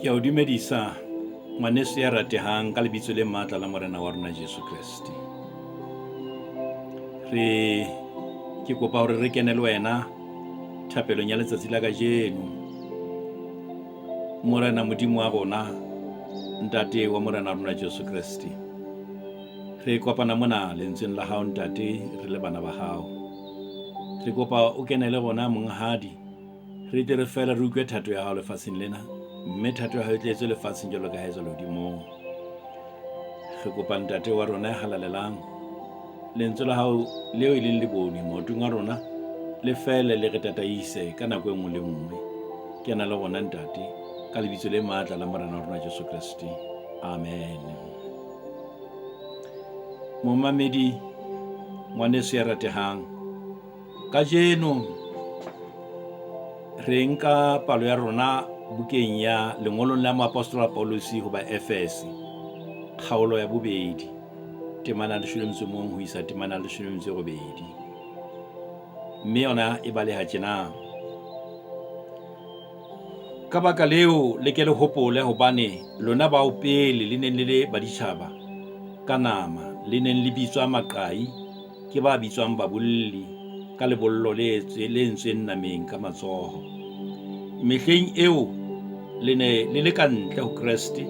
Ke a o dumedisa ngwaneso ya ratehang ka lebitso le matla la Morena wa rona Jesu Kreste. Re ke kopa hore re kene le wena thapelong ya letsatsi la kajeno. Morena Modimo wa rona, Ntate wa Morena rona Jesu Kreste. Re kopana mona lentsweng la hao Ntate, re le bana ba hao. Re kopa o kene le rona Monghadi, re tle re fela re utlwe thato ya hao lefatsheng lena, mme thato ya hao e tle etswe lefatsheng jwalo ka ha etswa lehodimong. Re kopa Ntate wa rona ya halalelang, lentswe la hao leo e leng lebone maotong a rona le fele le re tataise ka nako e nngwe le nngwe. Kena le rona Ntate, ka lebitso le matla la Morena wa rona Jesu Kreste. Amen. Momamedi, ngwaneso ya ratehang, kajeno re nka palo ya rona bukeng ya lengolong la moapostola Pauluse ho Baefese, kgaolo ya bobedi, temana 11 ho isa temana 18. Mme yona e baleha tjena. Ka baka leo, le ke le hopole hobane lona bao pele le neng le le baditjhaba ka nama, le neng le bitswa maqai ke ba bitswang babolli ka lebollo le entsweng nameng ka matsoho. Mehleng eo le ne le le ka ntle ho Kreste,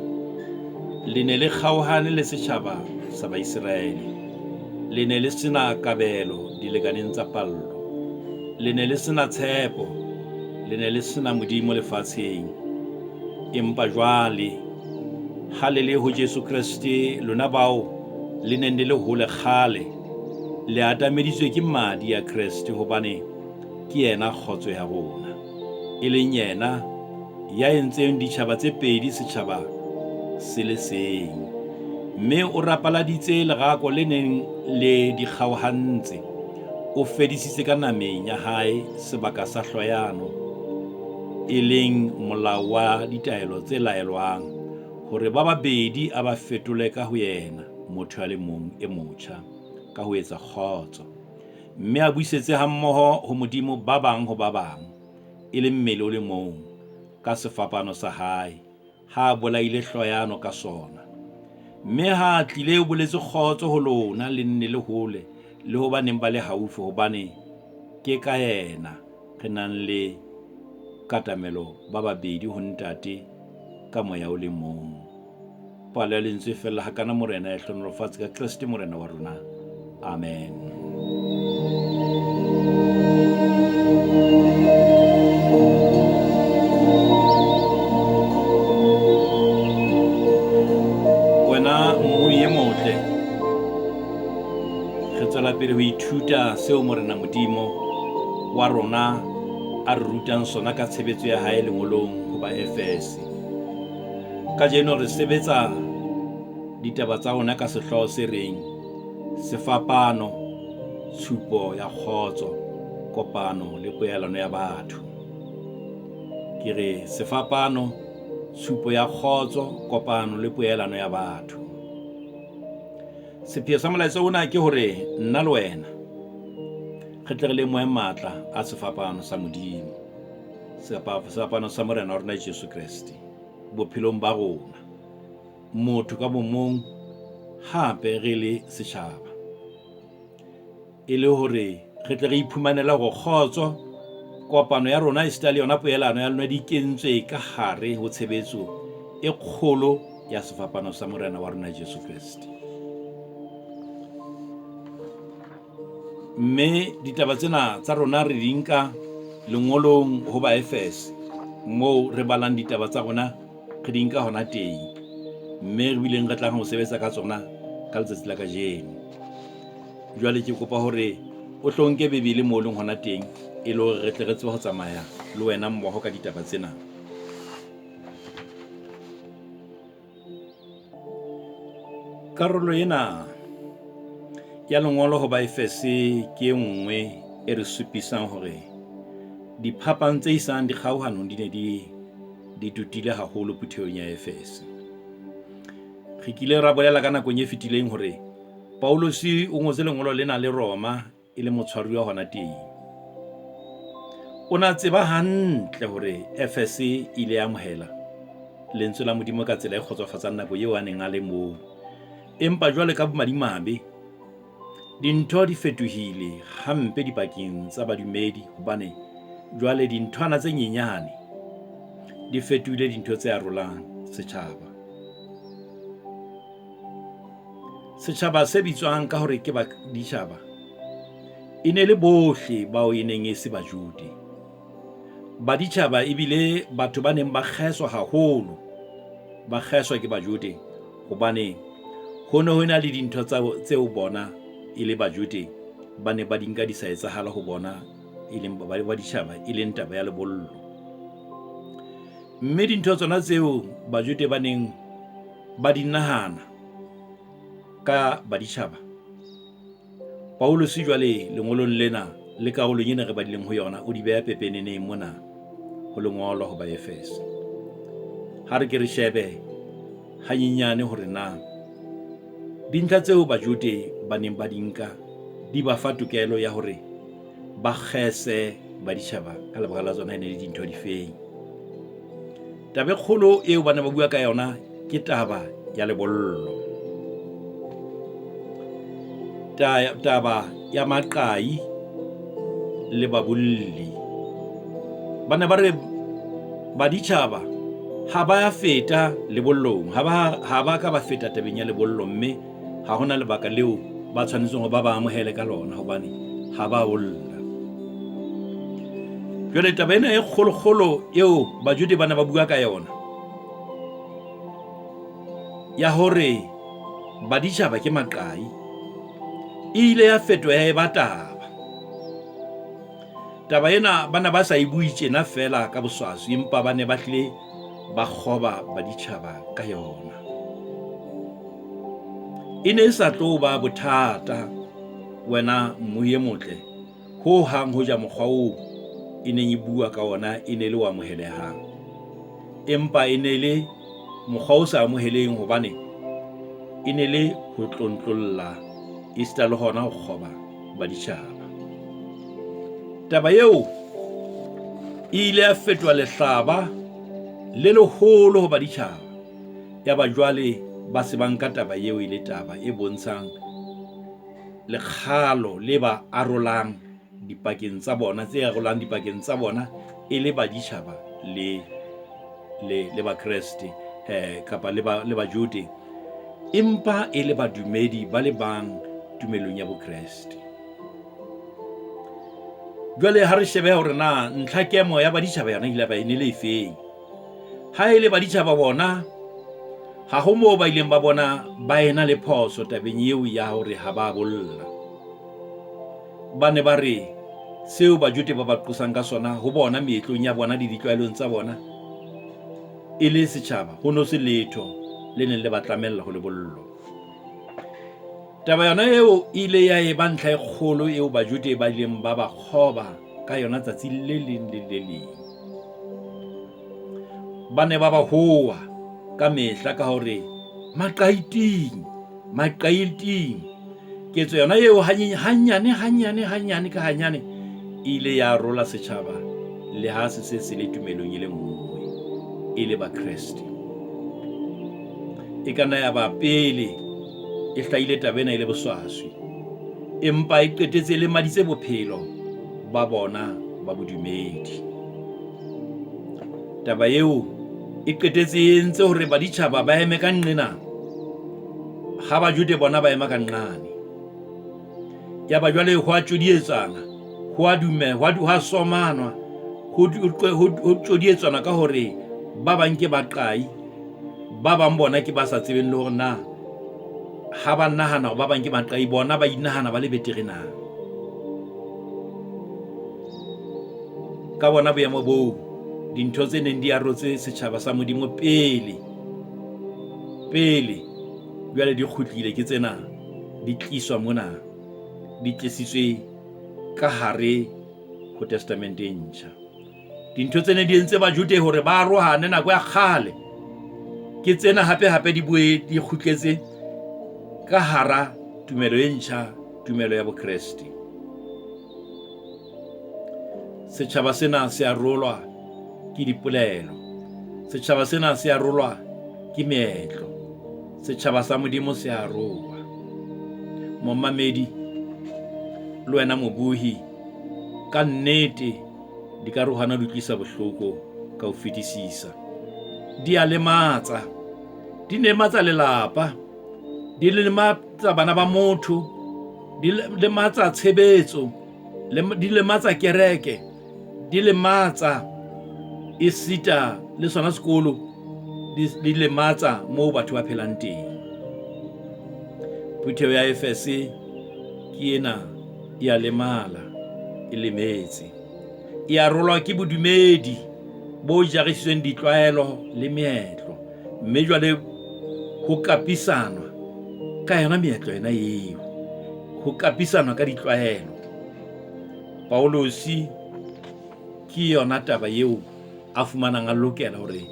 le ne le kgaohane le setjhaba sa Baiseraele, le ne le sena kabelo dilekaneng tsa pallo, le ne le sena tshepo, le ne le sena Modimo lefatsheng. Empa jwale ha le le ho Jesu Kreste, lona bao le neng le le hole kgale, le atameditswe ke madi a Kreste, hobane ke yena kgotso ya rona, e leng yena ya entseng ditjhaba tse pedi setjhaba se le seng, mme o rapaladitse lerako le neng le di kgaohantse, o fedisitse ka nameng ya hae sebaka sa hloyano, e leng molao wa ditaelo tse laelwang, hore ba babedi a ba fetole ka ho yena motho a le mong e motjha, ka ho etsa kgotso, mme a busetse hammoho ho Modimo ba bang ho ba bang, e le mmele o le mong, ka sefapano sa hae, ha a bolaile hloyano ka sona. Mme ha a tlile o boletse kgotso ho lona le nne le hole le ho ba neng ba le haufi, hobane ke ka yena re nang le katamelo ba babedi ho Ntate ka Moya o le mong. Palo ya lentswe e fella hakana. Morena ya hlohonolofatse ka Kreste Morena wa rona. Amen. Wena mmui e motle, re tswela pele ho ithuta seo Morena Modimo wa rona a re rutang sona ka tshebetso ya hae lengolong ho Baefese. Kajeno re sebetsa ditaba tsa rona ka sehlooho se reng Sefapano, Tshupo ya Kgotso, Kopano le Poelano ya Batho. Ke re Sefapano, Tshupo ya Kgotso, Kopano le Poelano ya Batho. Sepheo sa molaetsa ona ke hore nna le wena re tle re lemohe matla a sefapano sa Modimo, sefapano sa Morena wa rona Jesu Kreste bophelong ba rona, motho ka bomong hape re le setjhaba, e le hore re tle re iphumanele hore kgotso, kopano ya rona esita le yona poelano ya lona di kentswe ka hare ho tshebetso e kgolo ya sefapano sa Morena wa rona Jesu Kreste. Mme ditaba tsena tsa rona re di nka lengolong ho Baefese, moo re balang ditaba tsa rona re di nka hona teng, mme re bileng re tlang ho sebetsa ka tsona ka letsatsi la kajeno. Jwale ke kopa hore o hlo nke Bibele moo leng hona teng, e le hore re tle re tsebe ho tsamaya le wena mmoho ka ditaba tsena. Karolo ena ya lengolo ho Baefese ke e nngwe e re supisang hore diphapang tse isang dikgaohanong di ne di di totile haholo phuthehong ya Efese. Re kile ra bolela ka nakong e fetileng hore Pauluse o ngotse lengolo lena le Roma e le motshwaruwa hona teng. O na tseba hantle hore Efese e ile ya amohela Lentswe la Modimo ka tsela e kgotsofatsang nako eo a neng a le moo. Empa jwale ka bomadimabe, dintho di fetohile hampe dipakeng tsa badumedi hobane jwale dinthwana tse nyenyane di fetohile dintho tse arolang setjhaba. Setjhaba se bitswang ka hore ke baditjhaba e ne le bohle bao e neng e se Bajude. Baditjhaba ebile batho ba neng ba kgeswa haholo, ba kgeswa ke Bajude hobane ho ne ho na le dintho tseo bona e le Bajude ba ne ba di nka di sa etsahala ho bona e leng ba ditjhaba e leng taba ya lebollo. Mme dintho tsona tseo Bajude ba neng ba di nahana ka baditjhaba, Pauluse jwale lengolong lena le karolong ena re badileng ho yona o di beha pepeneneng mona ho lengolo ho Baefese. Ha re ke re shebe hanyenyane hore na dintlha tseo Bajude ba neng ba di nka di ba fa tokelo ya hore ba kgese baditjhaba ka lebaka la tsona e ne le dintho difeng. Taba e kgolo eo ba ne ba bua ka yona ke taba ya lebollo. Taba ya maqai le babolli. Ba ne ba re baditjhaba ha ba feta lebollong, ha ba ka ba feta tabeng ya lebollo, mme ha hona lebaka leo ba tshwanetseng hore ba ba amohele ka lona hobane ha ba bolla. Jwale taba ena e kgolokgolo eo Bajude ba ne ba bua ka yona ya hore baditjhaba ke maqai e ile ya fetoha ya eba taba. Taba ena ba ne ba sa e bue tjena feela ka boswaswi, empa ba ne ba hlile ba kgoba baditjhaba ka yona. E ne e sa tlo ba bothata wena mmuhi e motle ho hang hoja mokgwa oo e neng e bua ka ona e ne le o amohelehang. Empa e ne le mokgwa o sa amoheleng hobane e ne le ho tlontlolla esita le hona ho kgoba baditjhaba. Taba eo e ile ya fetoha lehlaba le leholo ho baditjhaba. Ya ba jwale ba se ba nka taba eo e le taba e bontshang lekgalo le ba arolang dipakeng tsa bona, tse arolang dipakeng tsa bona e le baditjhaba le le Bakreste kapa le ba le Bajude, empa e le badumedi ba le bang tumelong ya Bokreste. Jwale ha re shebe hore na ntlha kemo ya baditjhaba yona ile ba e ne le efeng. Ha e le baditjhaba bona ha ho moo ba ileng ba bona ba ena le phoso tabeng eo ya hore ha ba bolla. Ba ne ba re seo Bajude ba ba qosang ka sona ho bona meetlong ya bona le ditlwaelong tsa bona e le setjhaba ho no se letho le neng le ba tlamella ho lebollo. Taba yona eo e ile ya eba ntlha e kgolo eo Bajude ba ileng ba ba kgoba ka yona tsatsi le leng le le leng. Ba ne ba ba hoa ka mehla ka hore maqaiting, maqaiting. Ketso yona eo hanyane hanyane hanyane ka hanyane e ile ya arola setjhaba le ha se se se le tumelong e le nngwe e le Bakreste. E ka nna ya ba pele e hlahile taba ena e le boswaswi, empa e qetetse e lemaditse bophelo ba bona ba bodumedi. Taba eo e qetetse e entse hore baditjhaba ba eme ka nqena, ha Bajude bona ba ema ka nqane. Ya ba jwale ho a tjodietsana, ho a dume, ho a somanwa, ho tjodietsana ka hore ba bang ke baqai, ba bang bona ke ba sa tsebeng le hore na ha ba nahana hore ba bang ke maqai, bona ba inahana ba le betere na. Ka bona boemo boo, dintho tse neng di arotse setjhaba sa Modimo pele, pele jwale di kgutlile ke tsena, di tliswa mona, di tlisitswe ka hare ho Testamente e Ntjha. Dintho tse ne di entse Bajude hore ba arohane nako ya kgale, ke tsena hape hape di boe di kgutletse ka hara tumelo e ntjha, tumelo ya Bokreste. Setjhaba sena se arolwa ke dipolelo. Setjhaba sena se arolwa ke meetlo. Setjhaba sa Modimo se aroha. Momamedi le wena mobohi, ka nnete dikarohano di utlwisa bohloko ka ho fetisisa. Di a lematsa. Di lematsa lelapa, di lematsa bana ba motho, di lematsa tshebetso, di lematsa kereke, di lematsa esita le sona sekolo, di lematsa moo batho ba phelang teng. Phutheho ya Efese ke ena e a lemala, e lemetse. E arolwa ke bodumedi bo jarisitsweng ditlwaelo le meetlo, mme jwale ho kapisanwa ka yona meetlo yona eo, ho kapisanwa ka ditlwaelo. Paulosi ke yona taba eo a fumanang a lokela hore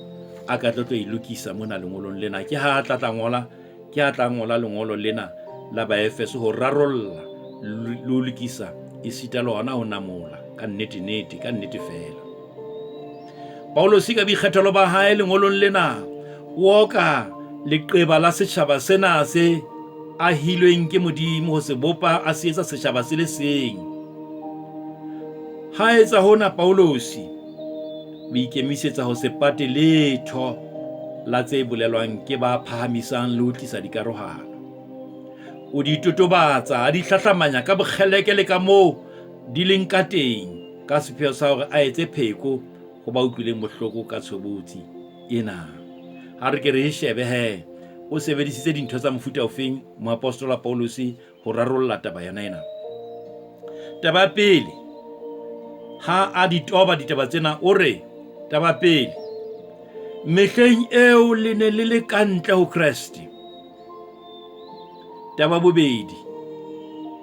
a ka tlo tlo e lokisa mona lengolong lena. Ke ha a tla tla ngola, ke ha tla ngola lengolo lena la Baefeso ho rarolla le ho lokisa esita le hona ho namola ka nnete nete, ka nnete feela. Paulosi ka boikgethelo ba hae lengolong lena o oka leqeba la setjhaba sena se ahilweng ke Modimo ho se bopa a se etsa setjhaba se le seng. Ha etsa hona Paulosi o ikemisetsa ho se pate letho la tse bolelwang ke ba phahamisang le ho tlisa dikarohano. O di totobatsa, a di hlahlamanya ka bokgeleke le ka moo di leng ka teng ka sepheo sa hore a etse pheko ho ba utlwileng bohloko ka tshobotsi ena. Ha re ke re e shebe he, o sebedisitse dintho tsa mofuta ofeng moapostola Pauluse ho rarolla taba yona ena. Taba ya pele, ha a di toba ditaba tsena, o re, taba pele, mehleng eo le ne le le ka ntle ho Kreste. Taba bobedi,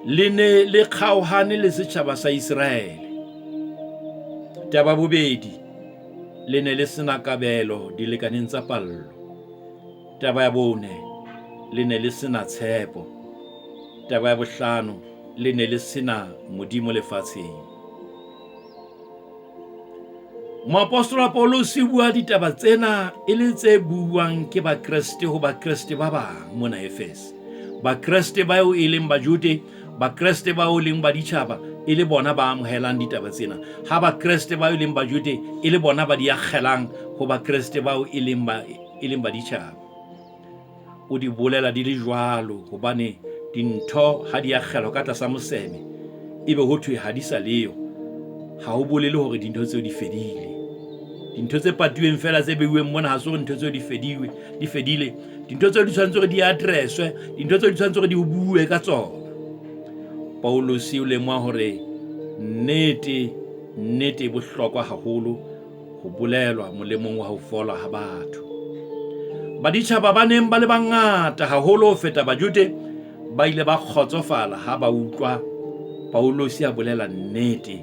le ne le kgaohane le setjhaba sa Iseraele. Taba bobedi, le ne le sena kabelo dilekaneng tsa pallo. Taba ya bone, le ne le se na tshepo. Taba ya bohlano, le ne le se na Modimo lefatsheng. Moapostola Pauluse o bua ditaba tsena e le tse buang ke Bakreste ho Bakreste ba bang mona Efese. Bakreste bao e leng Bajude, Bakreste bao e leng Baditjhaba e le bona ba amohelang ditaba tsena. Ha Bakreste bao e leng Bajude e le bona ba di akgelang ho Bakreste bao e leng ba e leng baditjhaba. O di bolela di le jwalo hobane dintho ha di akgelwa ka tlasa moseme ebe ho thwe ha di sa leyo, ha ho bolele hore dintho tseo di fedile. Dintho tse patiweng feela tse beuweng mona ha se hore ntho tseo di fediwe, di fedile. Dintho tseo di tshwanetse hore di addresswe, dintho tseo di tshwanetse hore di bue ka tsona. Pauluse o lemoha hore nnete, nnete e bohlokwa haholo ho bolelwa molemong wa ho fola ha batho. Baditjhaba ba neng ba le bangata haholo ho feta Bajude ba ile ba kgotsofala ha ba utlwa Paulosi a bolela nnete.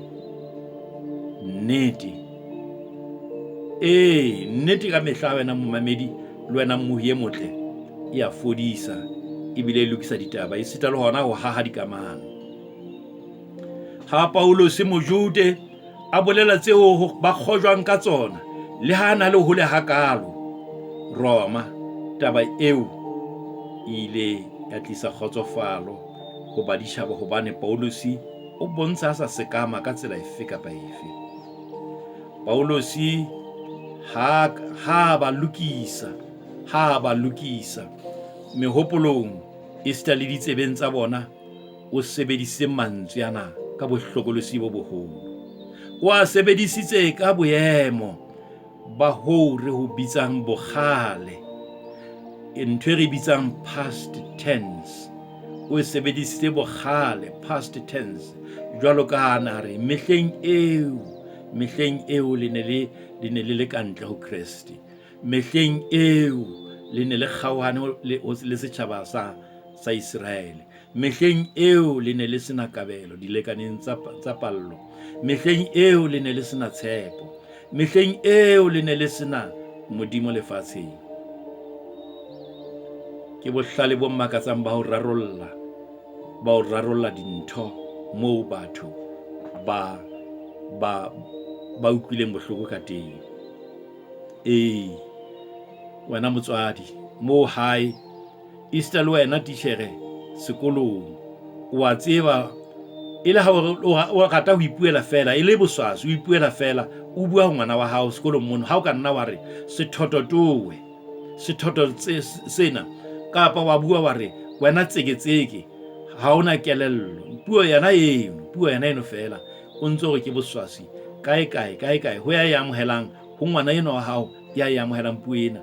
Nnete. Ee, nnete ka mehla wena momamedi le wena mmohi e motle e a fodisa ebile e lokisa ditaba esita le hona ho haha dikamano. Ha Paulosi Mojude a bolela tseo ba kgojwang ka tsona, le ha a na le hole hakaalo Roma, taba eo e ile ya tlisa kgotsofalo ho baditjhaba hobane Paulosi o bontsha a sa sekama ka tsela efe kapa efe. Paulosi ha ha ba lokisa, ha ba lokisa mehopolong esita le ditsebeng tsa bona O sebedisitse mantswe ana ka bohlokolosi bo boholo. O a sebedisitse ka boemo ba hoo re ho bitsang bokgale, ntho e re bitsang past tense. O e sebedisitse bokgale, past tense, jwalo ka ha na re mehleng eo, mehleng eo le ne le le ne le le ka ntle ho Kreste. Mehleng eo le ne le kgaohane le, le setjhaba sa sa Iseraele. Mehleng eo le ne le se na kabelo dilekaneng tsa, tsa pallo. Mehleng eo le ne le se na tshepo. Mehleng eo le ne le se na Modimo lefatsheng. Ke bohlale bo makatsang ba ho rarolla, ba ho rarolla dintho moo batho ba, ba, ba utlwileng bohloko ka teng. Ee, wena motswadi moo hae, esita le wena titjhere sekolong, o a tseba e le ha o rata ho ipuela feela, e le boswaswi, o ipuela feela, o bua ho ngwana wa hao sekolong mono, ha o ka nna wa re sethoto towe, sethoto sena, kapa wa bua wa re wena tseketseke, ha o na kelello. Puo yona eno, puo yona eno feela, o ntse o re ke boswaswi kae kae, kae kae, ho ya e amohelang, ho ngwana enwa wa hao ya e amohelang puo ena,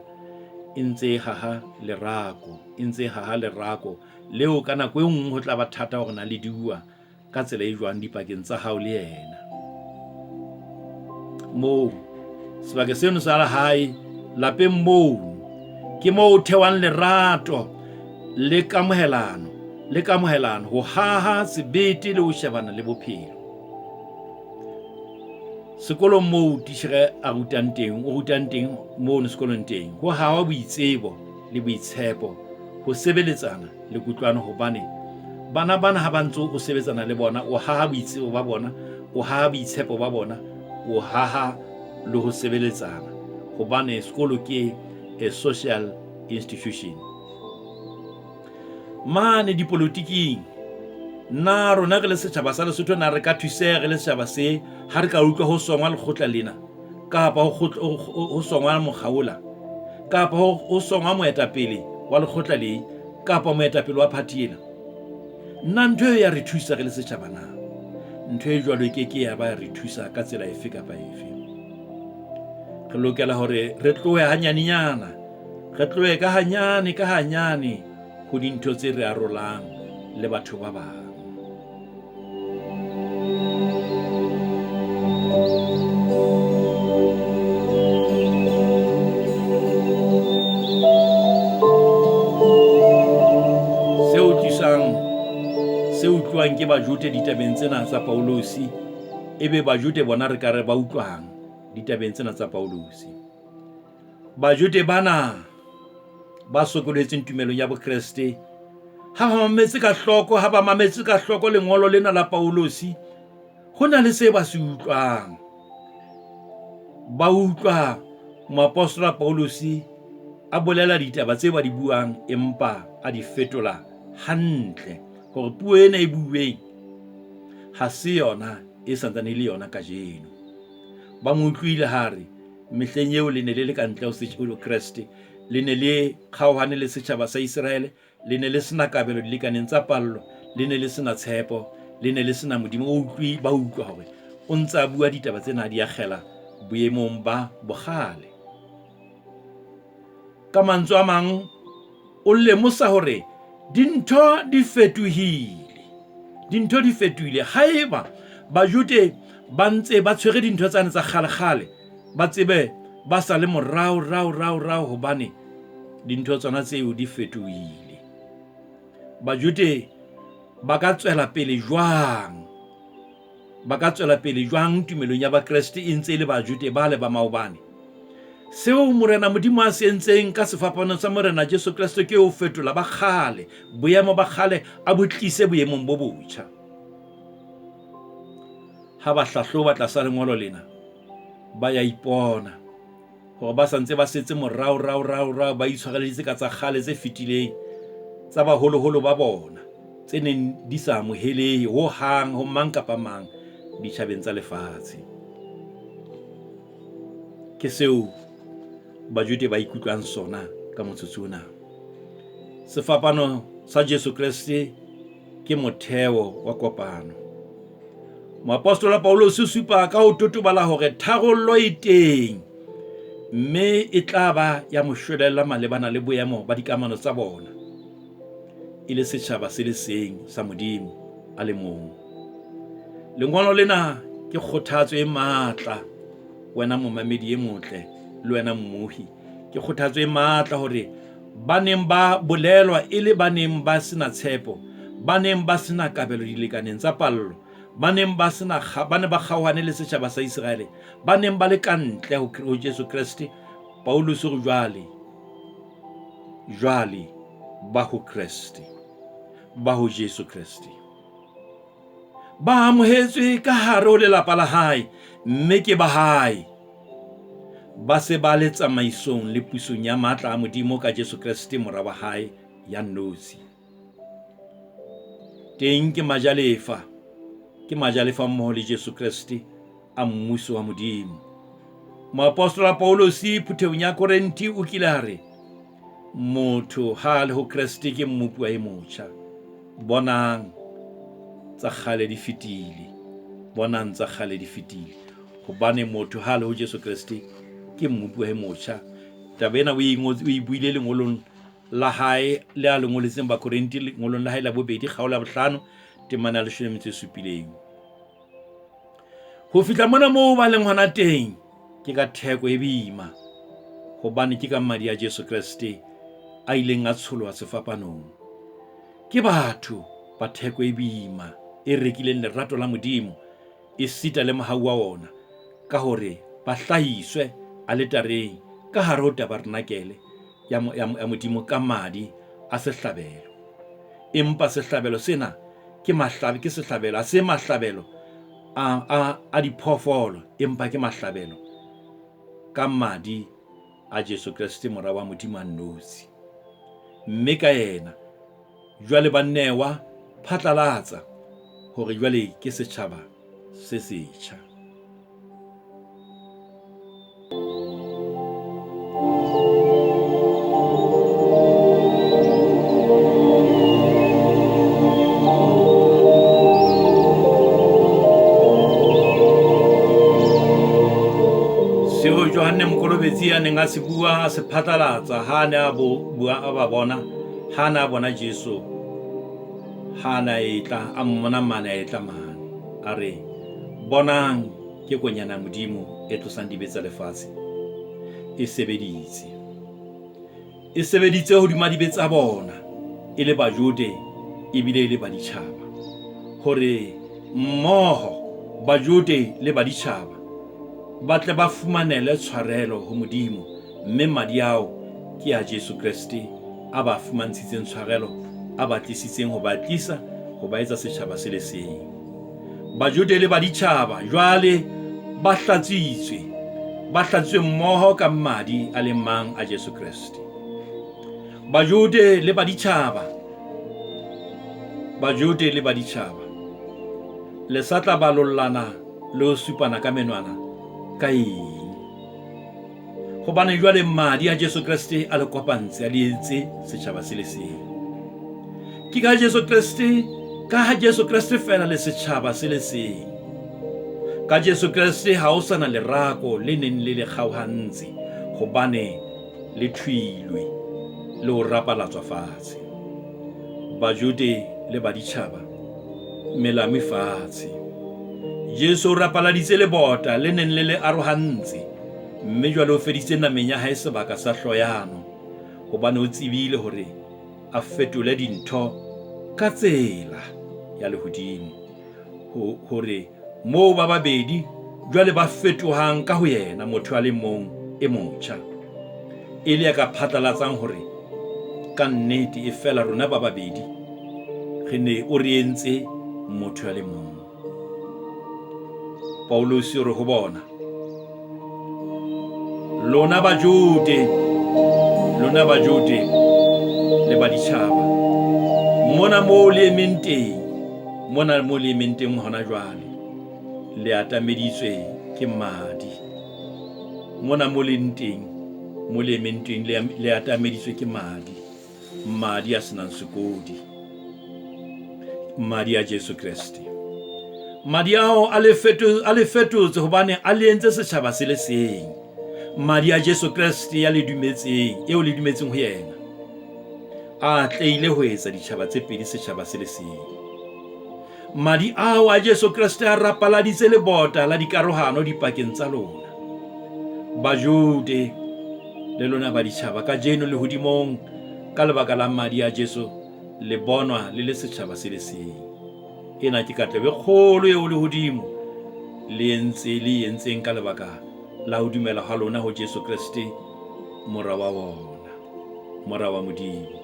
e ntse e haha lerako, e ntse e haha lerako leo ka nako e nngwe ho tla ba thata hore na le diuwa ka tsela e jwang dipakeng tsa hao le yena. Moo sebaka seno sa lehae lapeng moo ke moo o thewang lerato le kamohelano le kamohelano ho haha sebete le ho shebana le bophelo. Sekolong moo titjhere a rutang teng, o rutang teng mono sekolong teng, ho hawa boitsebo le boitshepo, ho sebeletsana le kutlwano hobane bana bana ha ba ntse o sebetsana le bona, o haha boitsebo ba bona, o haha boitshepo ba bona, o haha le ho sebeletsana hobane sekolo ke a social institution. Mane dipolotiking, na rona re le setjhaba sa Lesotho na re ka thuseha re le setjhaba se ha re ka utlwa ho songwa lekgotla lena kapa ho songwa mokgaola kapa ho songwa moetapele wa lekgotla le kapa moetapele wa phathi ena? Na ntho eo ya re thusa re le setjhaba na? Ntho e jwalo e ke ke ya ba ya re thusa ka tsela efe kapa efe. Re lokela hore re tlohe hanyanenyana, re tlohe ka hanyane ka hanyane ho dintho tse re arolang le batho ba bang. Se utlwisang, se utluwang ke Bajude ditabeng tsena tsa Pauluse, ebe Bajude bona re ka re ba utlwang ditabeng tsena tsa Pauluse? Bajude bana ba sokolohetseng tumelong ya Bokreste ha ba mametse ka hloko, ha ba mametse ka hloko lengolo lena la Pauluse, ho na le se ba se utlwang. Ba utlwa moapostola Pauluse a bolela ditaba tse ba di buang empa a di fetola hantle hore puo ena e buuweng ha se yona e santsane e le yona kajeno. Ba mo utlwile ha re Mehleng eo le ne le le ka ntle ho Kreste, le ne le kgaohane le setjhaba sa Iseraele, le ne le se na kabelo dilekaneng tsa pallo, le ne le se na tshepo, le ne le se na Modimo. O utlwi, ba utlwa hore o ntse a bua ditaba tsena di akgela boemong ba bokgale. Ka mantswe a mang, o lemosa hore dintho di fetohile. Dintho di fetohile. Haeba Bajude ba ntse ba tshwere dintho tsane tsa kgale-kgale, ba tsebe ba sa le morao, rao, rao, rao, hobane dintho tsona tseo di fetohile. Bajude ba ka tswela pele jwang? Ba ka tswela pele jwang tumelong ya Bakreste e ntse e le Bajude bale ba maobane? Seo Morena Modimo a se entseng ka sefapano sa Morena Jesu Kreste ke ho fetola ba kgale, boemo ba kgale a bo tlise boemong bo botjha. Ha ba hlahloba tlasa lengolo lena, ba ya ipona hore ba sa ntse ba setse morao rao rao rao, ba itshwareleditse ka tsa kgale tse fetileng tsa baholoholo ba bona tse neng di sa amohelehe ho hang ho mang kapa mang ditjhabeng tsa lefatshe. Ke seo Bajude ba ikutlwang sona ka motsotso ona. Sefapano sa Jesu Kreste ke motheo wa kopano. Moapostola Pauluse o supa ka ho totobala hore tharollo e teng mme e tla ba ya moshwelella malebana le boemo ba dikamano tsa bona e le setjhaba se le seng sa Modimo a le mong. Lengolo lena ke kgothatso e matla wena momamedi e motle le wena mmohi. Ke kgothatso e matla hore ba neng ba bolelwa e le ba neng ba se na tshepo, ba neng ba se na kabelo dilekaneng tsa pallo, ba neng ba se na ba ne ba kgaohane le setjhaba sa Iseraele, ba neng ba le ka ntle ho Jesu Kreste, Pauluse o re jwale, jwale ba ho Kreste, ba ho Jesu Kreste. Ba amohetswe ka hare ho lelapa la hae mme ke ba hae. Ba se ba le tsamaisong le pusong ya matla a Modimo ka Jesu Kreste Mora wa hae ya nnotshi. Teng ke majalefa, ke majalefa mmoho le Jesu Kreste a mmuso wa Modimo. Moapostola Paulosi phuthehong ya Korinthe o kile a re, Motho ha a le ho Kreste ke mmopuwa e motjha. Bonang, tsa kgale di fetile. Bonang, tsa kgale di fetile. Hobane motho ha a le ho Jesu Kreste ke mmopuwa e motjha. Taba ena o e ngotse, o e buile lengolong la hae le a le ngoletseng Bakorinthe, lengolong la hae la bobedi, kgaolo ya bohlano, temana ya leshome le metso e supileng. Ho fihla mona moo ba leng hona teng ke ka theko e boima, hobane ke ka madi a Jesu Kreste a ileng a tsholoha sefapanong. Ke batho ba theko e boima e rekileng lerato la Modimo esita le mohau wa ona ka hore ba hlahiswe aletareng ka hare ho tabernakele ya, ya, ya Modimo ka madi a sehlabelo. Empa sehlabelo sena ke mahlabe ke sehlabelo, a se mahlabelo a, a, a diphoofolo, empa ke mahlabelo ka madi a Jesu Kreste Mora wa Modimo a nnotshi. Mme ka yena jwale ba newa phatlalatsa hore jwale ke setjhaba se setjha. Seo Johanne Mokolobetsi a neng a se bua a se phatlalatsa ha a ne a bua a ba bona ha a ne a bona Jesu ha a ne a etla a mmona mane a etla mane a re bonang ke konyana ya Modimo e tlosang dibe tsa lefatshe. E sebeditse. E sebeditse hodima dibe tsa bona e le Bajode ebile e le Baditjhaba. Hore mmoho Bajode le Baditjhaba ba tle ba fumanele tshwarelo ho Modimo mme madi ao ke a Jesu Kreste a ba fumantshitseng tshwarelo, a ba tlisitseng ho ba tlisa ho ba etsa setjhaba se le seng. Bajude le Baditjhaba jwale ba hlatswitswe, ba hlatsitswe mmoho ka madi a le mang a Jesu Kreste. Bajude le Baditjhaba, Bajude le Baditjhaba, le sa tla balollana le ho supana ka menwana ka eng? Hobane jwale madi a Jesu Kreste a le kopantse, a le entse setjhaba se le seng. Ke ka Jesu Kreste, ka ha Jesu Kreste feela le setjhaba se le seng. Ka Jesu Kreste ha ho sa na lerako le neng le le kgaohantse, hobane le thuilwe le ho rapalatswa fatshe. Bajude le Baditjhaba, melamu e fatshe. Jesu o rapaladitse lebota le neng le le arohantse, mme jwale o feditse nameng ya hae sebaka sa hloyano, hobane o tsebile hore a fetole dintho ka tsela ya lehodimo, ho, hore moo ba babedi jwale ba fetohang ka ho yena motho a le mong e motjha, e le ya ka phatlalatsang hore ka nnete e fela rona ba babedi re ne o re entse motho a le mong. Pauluse o re ho bona, Lona Bajude, lona Bajude le baditjhaba, mona moo le emeng teng, mona moo le emeng teng hona jwale, le atameditswe ke madi. Mona mo leng teng, mo le emeng teng, le atameditswe ke madi. Madi a senang sekodi, madi a Jesu Kreste. Madi ao a le fetotse hobane a le entse setjhaba se le seng. Madi a Jesu Kreste ya le dumetseng, eo le dumetseng ho yena, a atlehile ho etsa ditjhaba tse pedi setjhaba se le seng. Madi ao a Jesu Kreste a rapaladitse lebota la dikarohano dipakeng tsa lona, Bajude le lona baditjhaba. Kajeno lehodimong, ka lebaka la madi a Jesu, le bonwa le le setjhaba se le seng. Ena ke katleho e kgolo eo lehodimo le entse le e entseng ka lebaka la ho dumela ha lona ho Jesu Kreste, Mora wa wona, Mora wa Modimo.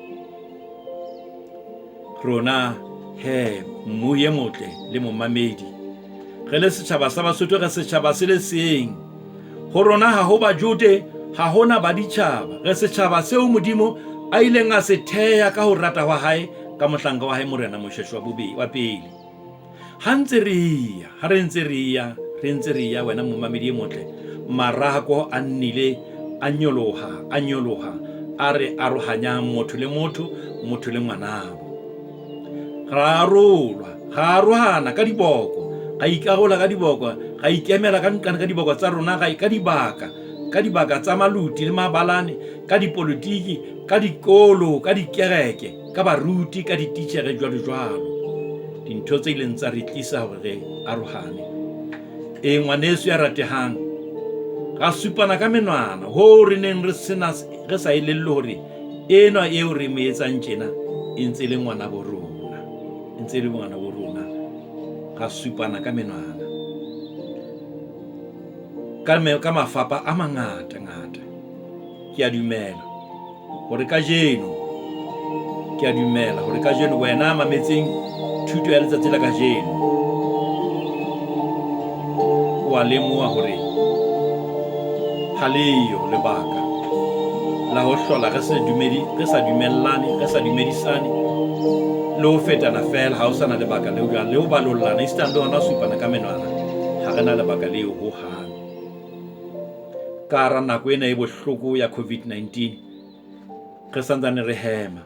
Rona he, mmu e motle le momamedi, re le setjhaba sa Basotho, re setjhaba se le seng. Ho rona ha ho Bajude, ha ho na baditjhaba. Re setjhaba seo Modimo a ileng a se theha ka ho rata hwa hae ka mohlanka wa hae Morena Moshoeshoe wa pele. Ha ntse re ya, ha re ntse re ya, re ntse re ya, wena momamedi e motle, marako a nnile a nyoloha, a nyoloha, a re arohanyang motho le motho, motho le ngwanabo. Ra arolwa, ra arohana ka diboko, ra ikarola ka diboko, ra ikemela ka nqane ka diboko tsa rona, ra ka dibaka, ka dibaka tsa maluti le mabalane, ka dipolitiki, ka dikolo, ka dikereke, ka baruti, ka dititjhere, jwalo jwalo. Dintho tse ileng tsa re tlisa hore re arohane. E, ngwaneso ya ratehang, ra supana ka menwana hoo re neng re sena re sa elellwe hore enwa eo re mo etsang tjena e ntse e le ngwanabo rona, e ntse e le ngwanabo rona. Ra supana ka menwana ka mafapa a mangata ngata. Ke a dumela hore kajeno, ke a dumela hore kajeno wena mametseng thuto ya letsatsi la kajeno, o a lemoha hore ha leyo lebaka la ho hlola re se dumedi, re sa dumellane, re sa dumedisane le ho fetana feela. Ha ho sana lebaka leo jwang le ho balollana, esitana le hona ho supana ka menwana, ha re na lebaka leo hohang. Ka hara nako ena e bohloko ya COVID-19, re santsane re hema,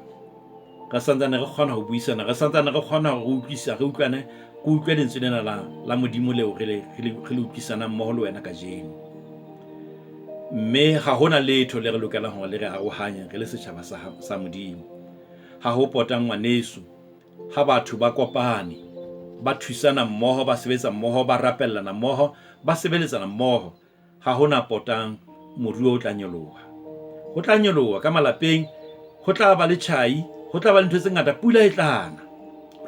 re santsane re kgona ho buisana, re santsane re kgona hore re utlwisa, re utlwane, re utlwe lentswe lena la, la Modimo leo re le, re le, re le utlwisanang mmoho le wena kajeno. Mme ha hona letho le re lokelang hore le re arohanye re le setjhaba sa, sa Modimo. Ha ho potang ngwaneso, ha batho ba kopane, ba thusana mmoho, ba sebetsa mmoho, ba rapellana mmoho, ba sebeletsana mmoho, ha ho na potang moruo o tla nyoloha. Ho tla nyoloha ka malapeng, ho tla ba le tjhai, ho tla ba le ntho tse ngata, pula e tla na.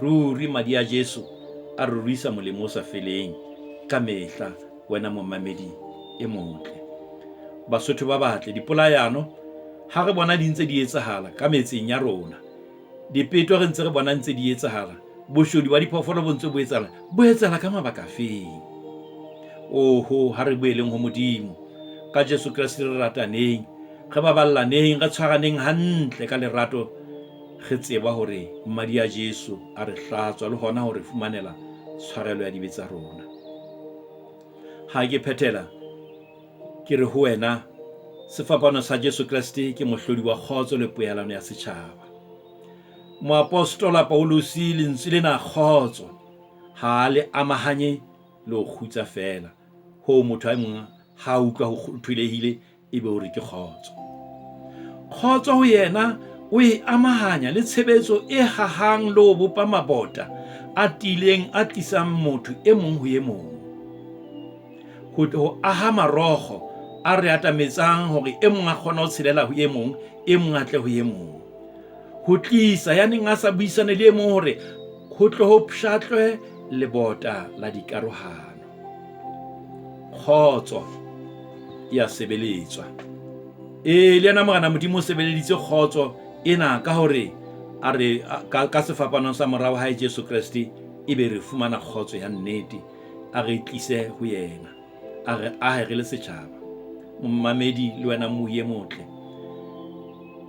Ruri madi a Jesu a re ruisa molemo o sa feleng ka mehla, wena momamedi e motle. Basotho ba batle, dipolayano ha re bona di ntse di etsahala ka metseng ya rona, Dipeto re ntse re bona ntse di etsahala, boshodu ba diphoofolo bo ntse bo etsahala, bo etsahala ka mabaka afeng? Oho, ha re boeleng ho Modimo. Ka Jesu Kreste re rataneng, re baballaneng, re tshwaraneng hantle ka lerato, re tseba hore madi a Jesu a re hlatswa le hona ho re fumanela tshwarelo ya dibe tsa rona. Ha ke phethela, Ke re ho wena, sefapano sa Jesu Kreste ke mohlodi wa kgotso le poelano ya setjhaba. Moapostola Pauluse lentswe lena kgotso ha a le amahanye le ho kgutsa feela, hoo motho a mong ha a utlwa ho thulehile ebe o re ke kgotso. Kgotso ho yena o e amahanya le tshebetso e hahang le ho bopa mabota a tiileng a tlisang motho e mong ho e mong. Ho ho aha marokgo a re atametsang hore e mong a kgone ho tshelela ho e mong, e mong a tle ho e mong. Ho tlisa ya neng a sa buisane le e mong hore ho tle ho pshatlwe lebota la dikarohano. Kgotso e a sebeletswa. Ee, le yena Morena Modimo o sebeleditse kgotso ena ka hore a re ka, ka sefapanong sa Mora wa hae Jesu Kreste ebe re fumana kgotso ya nnete. A re tlise ho yena, a re ahe re le setjhaba. Momamedi le wena mmohi e motle,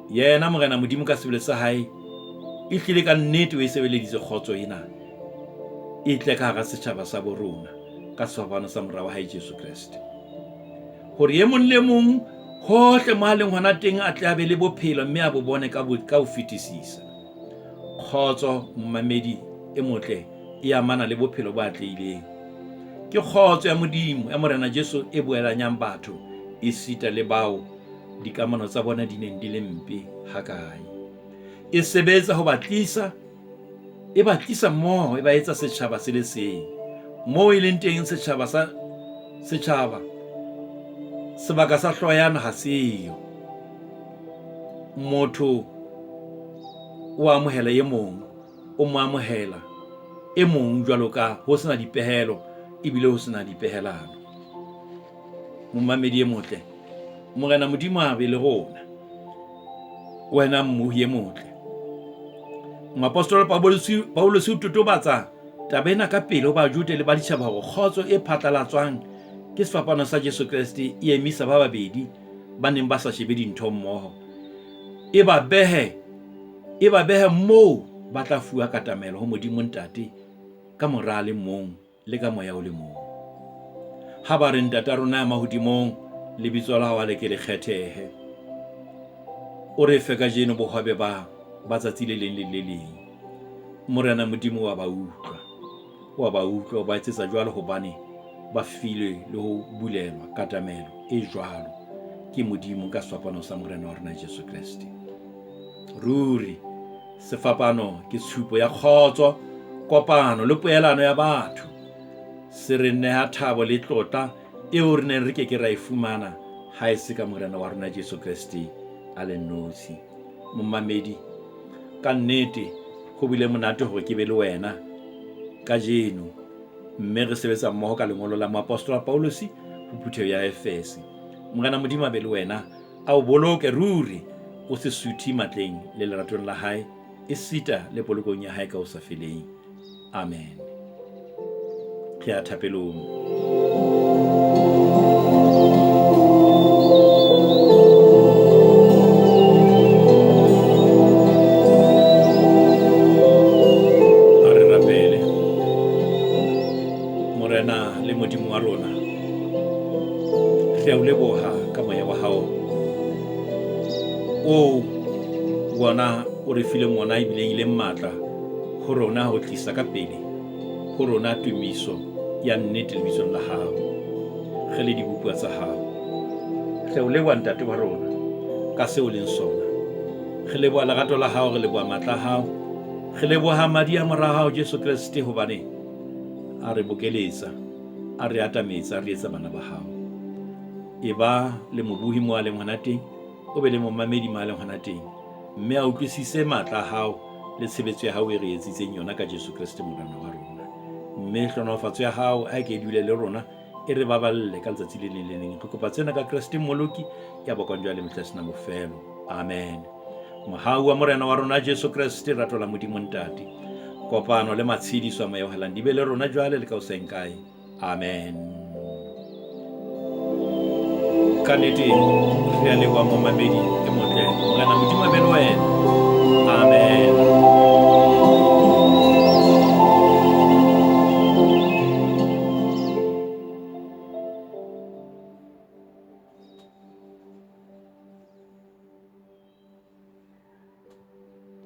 yena Morena Modimo ka sebele sa hae e hlile ka nnete o e sebeleditse kgotso ena e tle ka hara setjhaba sa bo rona ka sefapano sa Mora wa hae Jesu Kreste, hore e mong le mong hohle mo a leng hona teng a tle a be le bophelo mme a bo bone ka ho fetisisa. Kgotso, momamedi e motle, e amana le bophelo bo atlehileng. Ke kgotso ya Modimo, ya Morena Jesu e boelanyang batho esita le bao dikamano tsa bona di neng di le mpe hakae. E sebetsa ho ba tlisa, e ba tlisa mmoho, e ba etsa setjhaba se le seng. Moo e leng teng setjhaba sa setjhaba, sebaka sa hloyano ha seyo. Motho o amohela e mong, o mo amohela e mong jwalo ka ho sena dipehelo ebile ho sena dipehelano. Momamedi e motle, Morena Modimo a be le rona. Wena mmohi e motle. Moapostola Pauluse o totobatsa taba ena ka pele ho Bajude le Baditjhaba hore kgotso e phatlalatswang Ke sefapano sa Jesu Kreste e emisa ba babedi ba neng ba sa shebe dintho mmoho. E ba behe, e ba behe moo ba tla fuwa katamelo ho Modimo Ntate ka Mora a le mong le ka Moya o le mong. Ha ba re, Ntata rona ya mahodimong, lebitso la hao a le ke le kgethehe. O re fe kajeno bohobe ba ba tsatsi le leng le le leng. Morena Modimo wa ba utlwa. O a ba utlwa, o ba etsetsa jwalo hobane ba filwe le ho bulelwa katamelo e jwalo ke Modimo ka sefapano sa Morena wa rona Jesu Kreste. Ruri sefapano ke tshupo ya kgotso, kopano le poelano ya batho. Se re neha thabo le tlotla eo re neng re ke ke ra e fumana ha e se ka Morena wa rona Jesu Kreste a le nosi. Momamedi, ka nnete ho bile monate hore ke be le wena kajeno mme re sebetsa mmoho ka lengolo la moapostola Pauluse ho phutheho ya Efese. Morena Modimo a be le wena, a o boloke ruri o se suthe matleng le leratong la hae, esita le polokong ya hae ka ho sa feleng. Amen. Re ya thapelong. A re rapele. Morena le Modimo wa rona, re a o leboha ka moya wa hao oo wona o re fileng wona ebileng e leng matla ho rona ho tlisa ka pele ho rona tumiso ya nnete lebitsong la hao, re le dibopuwa tsa hao. Re o leboha Ntate wa rona ka seo o leng sona. Re leboha lerato la hao, re leboha matla a hao, re leboha madi a mora hao Jesu Kreste hobane a re bokeletsa, a re atametsa, a re etsa bana ba hao. Eba le mobohi mo a leng hona teng, o be le momamedi mo a leng hona teng, mme a utlwisise matla a hao le tshebetso ya hao e re etsitseng yona ka Jesu Kreste Morena wa rona. Mme hlohonolofatso ya hao a ke e dule le rona, e re baballe ka letsatsi le leng le leng. Re kopa tsena ka Kreste Mmoloki ya bokwang jwale mehla e sena bofelo. Amen. Mohau wa Morena wa rona Jesu Kreste, rato la Modimo Ntate, kopano le matshediso a Moya o Halalelang di be le rona jwale le ka hoseng kae. Amen. Ka nete re a leboha momamedi e motle. Morena Modimo a be le wena. Amen.